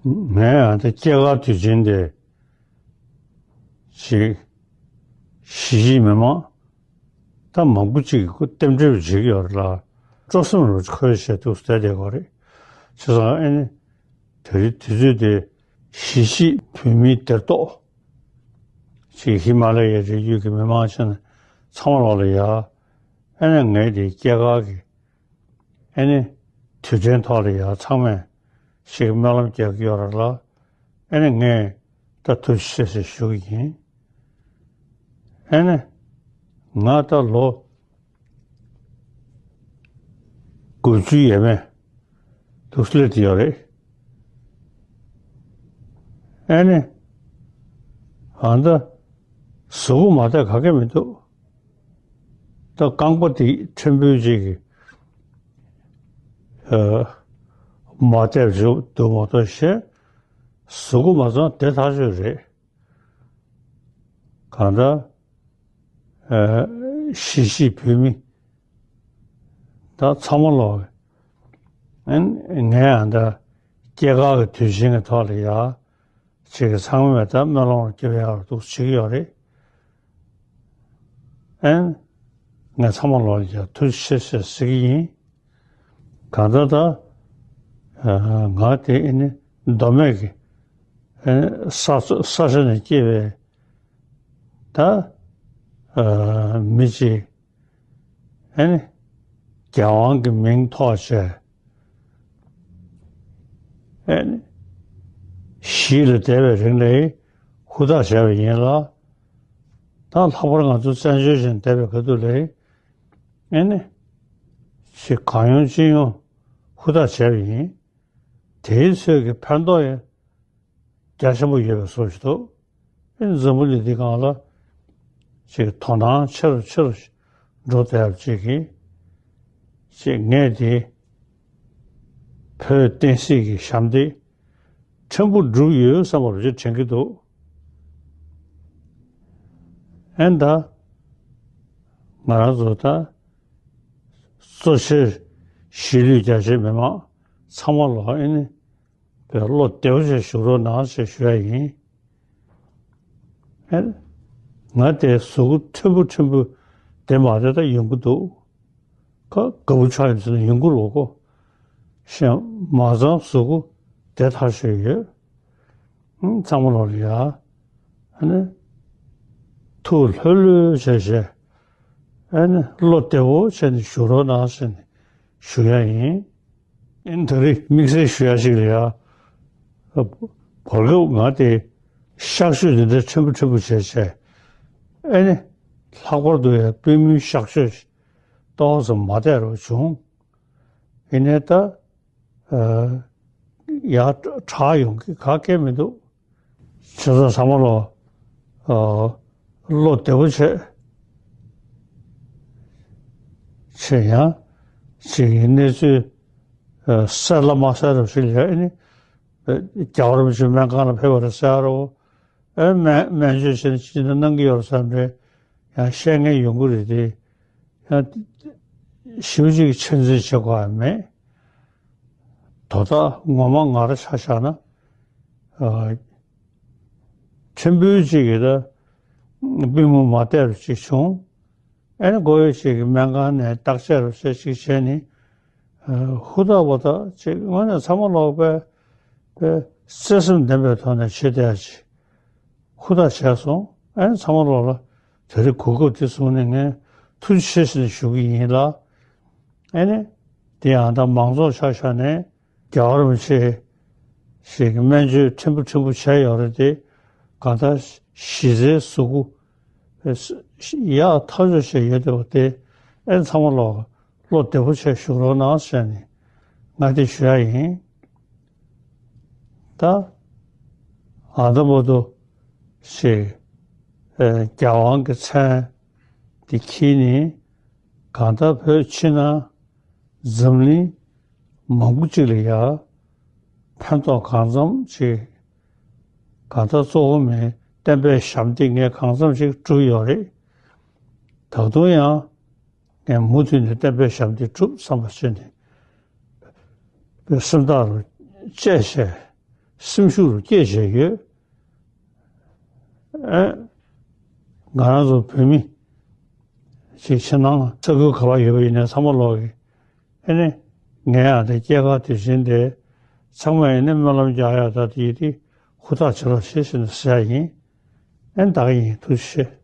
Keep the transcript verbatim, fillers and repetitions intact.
ངས་ཨ་ད་སྐྱེས་སྐར་དུས་ཆེན་དེ་ཅིག་གཞིས་བྱེས་མི་མང་ད་མང་པོ་ཅིག་གིས་རྟེན་འབྲེལ་བྱེད་ཀྱི་ཡོད་རེད་ལ། སྤྲོ་སེམས་རུ་འཁོལ་བྱས་འདུག་བསྡད་བསྡད་ཀྱི་རེད། བྱས་ཙང་ཨ་ནི་དེ་རིང་དུས་ཚོད་དེ་གཞིས་བྱེས་བོད་མིའི་སྡེར་གཏོགས་ཅིག་ཧི་མ་ལ་ཡའི་རི་རྒྱུད་ཀྱི་མི་མང་ཆེ་ན་ཚང་མ་ལོག་ལ་ཡ། ཨ་ནི་ངས་དེ་སྐྱེས་སྐར་གྱི་ཨ་ནི་དུས་དྲན་ཐོག་ལ་ཡ་ཚང་མས་ཞིག་སྨོན་ལམ་རྒྱག་གི་ཡོད་རེད་ལ། ཨ་ནི་ངས་ད་ཐུགས་རྗེ་ཆེ་ཞེས་ཞུ་གི་ཡིན། ཨ་ནི་ང་ད་ལོ་དགུ་བཅུ་ཡས་མས་འདུག་སླེབས་ཡོད་རེད། ཨ་ནི་ཨ་ད་གཟུགས་པོ་མ་བདེ་ག་གེ་མི་འདུག་ད་རྐང་པ་དེ་ཕྲན་བུ་ཅིག་གིས་ཨ་མ་བདེ་བ་འདུག་མ་གཏོགས་གཞན་གཟུགས་པོ་མ་ཚང་བདེ་ཐག་ཆོད་རེད། གང་ལྟར་ཨ་གཞིས་བྱེས་བོད་མི་ད་ཚང་མ་ལོག་ཨ་ནི་ངས་ཨ་ད་སྐྱེས་སྐར་གྱི་དུས་ཆེན་གྱི་ཐོག་ལ་ཡ། ཅིག་གིས་ཚང་མས་ད་སྨོན་ལམ་རྒྱབ་ཡག་འདུག་བྱེད་ཀྱི་ཡོད་རེད། ཨན། ངས་ཚང་མ་ལོག་ལ་ཡ་ཐུགས་རྗེ་ཆེ་ཞེས་ཟེར་གྱི་ཡིན། གང་ལྟར་ད་ང་དེ་ཨ་ནི་མདོ་སྨད་ཀྱི་ཨ་ནི་ས་ས་ཆ་ནས་སྐྱེས་པའི་ད་མི་ཅིག་ཨ་ནི་རྒྱལ་དབང་གི་མིང་ཐོགས་བྱས་ཨ་ནི་གཞིས་ལ་བསྡད་པའི་རིང་ལ་ཧུར་ཐག་བྱས་པ་ཡིན་ལ། ད་ལྷག་པར་ང་ཚོ་བཙན་བྱོལ་ཅན་བསྡད་པའི་ཁ་ཐུག་ལ་ཨ་ནི་ཅིག་གང་ཡོང་ཅི་ཡོང་ཧུར་ཐག་བྱས་པ་ཡིན། དེའི་ཚོད་ཀྱི་ཕན་ཐོགས་ཡང་རྒྱ་ཆེན་པོ་ཡོད་པའི་བཟོ་ཞིག་འདུག་ཨེ་འཛམ་བུ་གླིང་འདི་སྒང་ལ་ཅིག་དོ་སྣང་ཆེ་རུ་ཆེ་རུ་འགྲོ་བསྡད་ཡག་ཅིག་གིས་ཅིག་ངས་དེ་བོད་བསྟན་སྲིད་ཀྱི་ཞབས་འདེགས་ཕྲན་བུ་བསྒྲུབས་ཡོད་བསམ་པ་རུ་ཅིག་དྲན་གྱི་འདུག་ཨེ་ད་ང་རང་ཚོ་ད་གཙོ་ཆེར་གཞིས་ལུས་རྒྱ་ཆེའི་མི་མང་ཚང་མ་ལ་ཨེ་ནི་པའི་བློ་བདེ་བོ་བྱས་བཞུགས་རོགས་གནང་ཞེས་ཞུ་ཡ་ཡིན། ཨེ། ང་དེ་གཟུགས་པོ་ཕྲན་བུ་ཕྲན་བུ་བདེ་མ་བདེ་ད་ཡོང་གི་འདུག་ཁ་དགའ་བོ་ཆགས་ཡིན་ཟེར་ན་ཡོང་གི་རེད་གོ། གཞན་མ་ཚང་གཟུགས་པོ་བདེ་ཐག་ཆོད་ཡོད། ཨང་། ཚང་མ་ལོག་ལ་ཡ། ཨ་ནི། ཐུགས་ལྷོད་ལྷོད་བྱས་བྱས། ཨ་ནི་བློ་བདེ་བོ་བྱས་ནས་བཞུགས་རོགས་གནང་ཟེར་ནས་ཞུ་ཡ་ཡིན། ཨིན། ད་རེས་དམིགས་བསལ་ཞུ་ཡ་ཞིག་ལ་ཡ། བར་སྐབས་ང་དེ་གཤག་བཅོས་འདི་འདྲ་ཕྲན་བུ་ཕྲན་བུ་བྱས་བྱས། ཨེ་ནི། ལྷག་པར་དུ་ཡ་པུས་མོའི་གཤག་བཅོས་ཏོག་ཙམ་མ་བདེ་རུ་བྱུང་། ཡིན་ནའི་ད། ཡ་དྲག་ཡོང་གི་ག་གེ་མི་འདུག་བྱས་ཙང་ཚང་མ་ལོ། བློ་བདེ་བོ་བྱས། བྱས་ཡང་ཅིག་གི་གནས་ཚུལ་གསལ་ལ་མ་གསལ་རོ་ཞིག་ལ་ཡ་ཨེ་ནི། རྒྱལ་བ་རིན་པོ་ཆེ་སྨན་ཁང་ལ་ཕེབས་པ་རེད་ཟེར་རོ། ཨེ་སྨན་སྨན་བཅོས་བྱས་ནས་ཅི་འདྲ་གནང་གི་ཡོད་རེད་བསམ་རེད། ཡང་བཤད་མཁན་ཡོང་གི་རེད་དེ། ཡང་ཞེ་པོ་ཅིག་ཆེད་འཛིན་བྱེད་དགོས་ཡ་མེད། དོ་བདག་ངོ་མ་ང་རང་ཆ་བཞག་ན། ཨ། ཕྲན་བུ་ཅིག་གིས་ད་པུས་མོ་མ་བདེ་རུ་ཅིག་བྱུང་། ཨེ་ནི་མགོ་ཡོད་ཅིག་གིས་སྨན་ཁང་ནས་བརྟག་དཔྱད་རུ་བྱས་ཅིག་བྱས་ནས། ཨ། ཧུར་ཐག་པ་ད་ཅིག་དངོས་གནས་ཚང་མ་ལོག་པའི་པའི་བརྩེ་སེམས་ལྡན་པའི་ཐོག་ནས་བྱེད་བསྡད་ཡ་ཅིག་ཧུར་ཐག་བྱས་སོང་། ཨེ་ཚང་མ་ལོག་ལ་དེ་རིང་གོ་སྐབས་དེ་བཟུང་ནས་ངས་ཐུགས་རྗེ་ཆེ་ཞུ་ནས་ཞུ་གི་ཡིན་ལ། ཨེ་ནི། དེ་ཡང་ད་མང་ཚོགས་ཆ་བཞག་ནས་རྒྱལ་བ་རིན་པོ་ཆེ་ཞིག་གི་སྨན་བཅོས་ཕྲན་བུ་ཕྲན་བུ་བྱས་ཡོད་རེད་དེ། གང་ལྟར་གཞི་རྩའི་གཟུགས་པོ་ཡག་ཐག་ཆོད་བྱས་ཡོད་བསྡད་པ་དེ་ཨེ་ཚང་མ་ལོག་བློ་བདེ་པོ་བྱས་བཞུགས་རོགས་གནང་ཟེར་ནས་ང་དེ་ཞུ་ཡ་ཡིན། ད་ཨ་ད་བར་དུ་ཞེས་རྒྱལ་དབང་གི་མཚན་འདི་འཁྱེར་ནས་གང་ལྟར་བོད་ཕྱི་ནང་འཛམ་གླིང་མང་པོ་ཅིག་ལ་ཡ་ཕན་ཐོགས་གང་འཚམ་ཅིག་གང་ལྟར་གཙོ་བོ་མིན་བསྟན་པའི་ཞབས་འདེགས་ངས་གང་འཚམ་ཅིག་བསྒྲུབས་ཡོད་རེད། ད་དུང་ཡང་། ངས་མུ་མཐུད་ནས་བསྟན་པའི་ཞབས་འདེགས་སྒྲུབ་བསམ་པ་བྱས་ནས་པའི་སེམས་ཐག་རུ་བཅད་བྱས་ སེམས་ཤུགས་རུ་སྐྱེད་བྱས་ཡོད། ཨེ། ང་རང་ཚོ་བོད་མི་ཅིག་ཕྱི་ནང་ས་ཁུལ་ག་པར་ཡོད་པ་ཡིན་ནའི་ཚང་མ་ལོག་གི། ཨེ་ནི། ངའི་ཨ་དེ་སྐྱེས་སྐར་དུས་ཆེན་དེ་ཚང་མ་ཡིན་ནའི་སྨོན་ལམ་རྒྱག་ཡ་ད་དེ་ཡིན་དེ་ཧུར་ཐག་བྱེད་རོགས་བྱེད་ཟེར་ནས་ཟེར་ཡ་ཡིན། ཨེ་ནི་ད་ག་ཡིན། ཐུགས་རྗེ་ཆེ།